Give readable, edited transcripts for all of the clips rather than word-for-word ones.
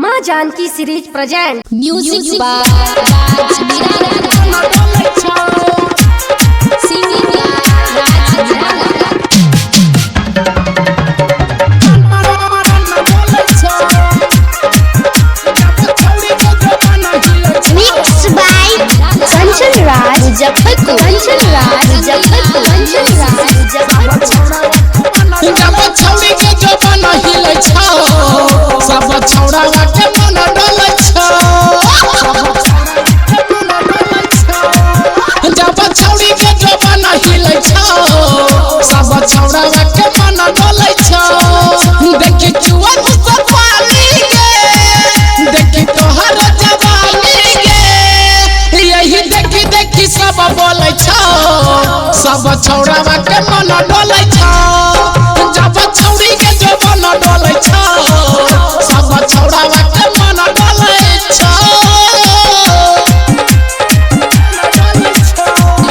Maa Janki series present. Music by Raj Nirala. Singing by Raj Nirala. Mix by Kanchan Raj Muzaffarpur. Kanchan Raj Muzaffarpur. Kanchan Raj Muzaffarpur. जब छौड़ी के जवान हिलै छौ, सब छौड़ा के मन डोलै छौ। जब छौड़ी के जवान हिलै छौ, सब छौड़ा के मन डोलै छौ। देखी चुअर मुसर पानी गे, देखी तोहर जवानी गे, यही देखी देखी सब बोलै छौ, सब छौड़ा के मन डोलै छौ। जब छौड़ी के जवान डोलै छौ, सब छौड़ा के मन डोलै छौ।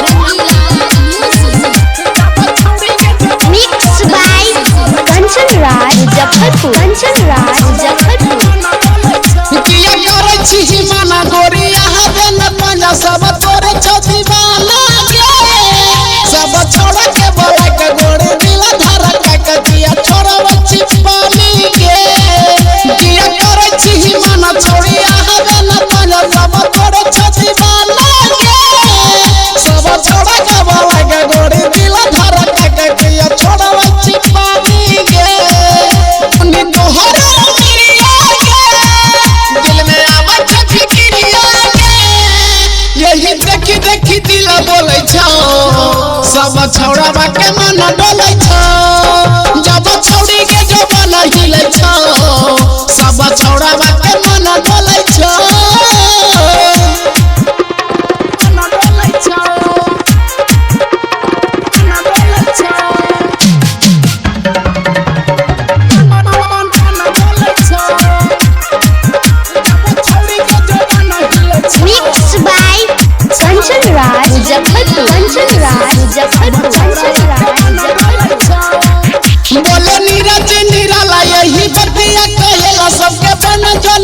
Rangila Music. Mix by Kanchan Raj Muzaffarpur. Kanchan Raj Muzaffarpur. किया करै छी माना गोरी यहाँ देन पंजा, सब तोरे छौ दीवाना गे। सब छोड़ा के बोला के गोरी दिल धरा के किया छोड़ब छी पानी गे। किया करै छी माना छोड़ी यहाँ देन पंजा, सब तोरे छौ दीवाना गे। सब छोड़ा के बोला के गोरी दिल धरा के किया छोड़ब छी पानी गे। उन्नी तोहरा मिरिया गे, दिल में आवा छै फिक्रिया गे, यही देखी देखी दिल बोलै छौ, सब छौड़ा के मन डोलै छौ। जब छौड़ी के जवान हिलै छौ, सब छौड़ा के मन डोलै छौ। Mix by Kanchan Raj Muzaffarpur. Kanchan Raj Muzaffarpur. Kanchan Raj Muzaffarpur. बोले नीरज निराला यही बतिया कहेला, सबके बन जो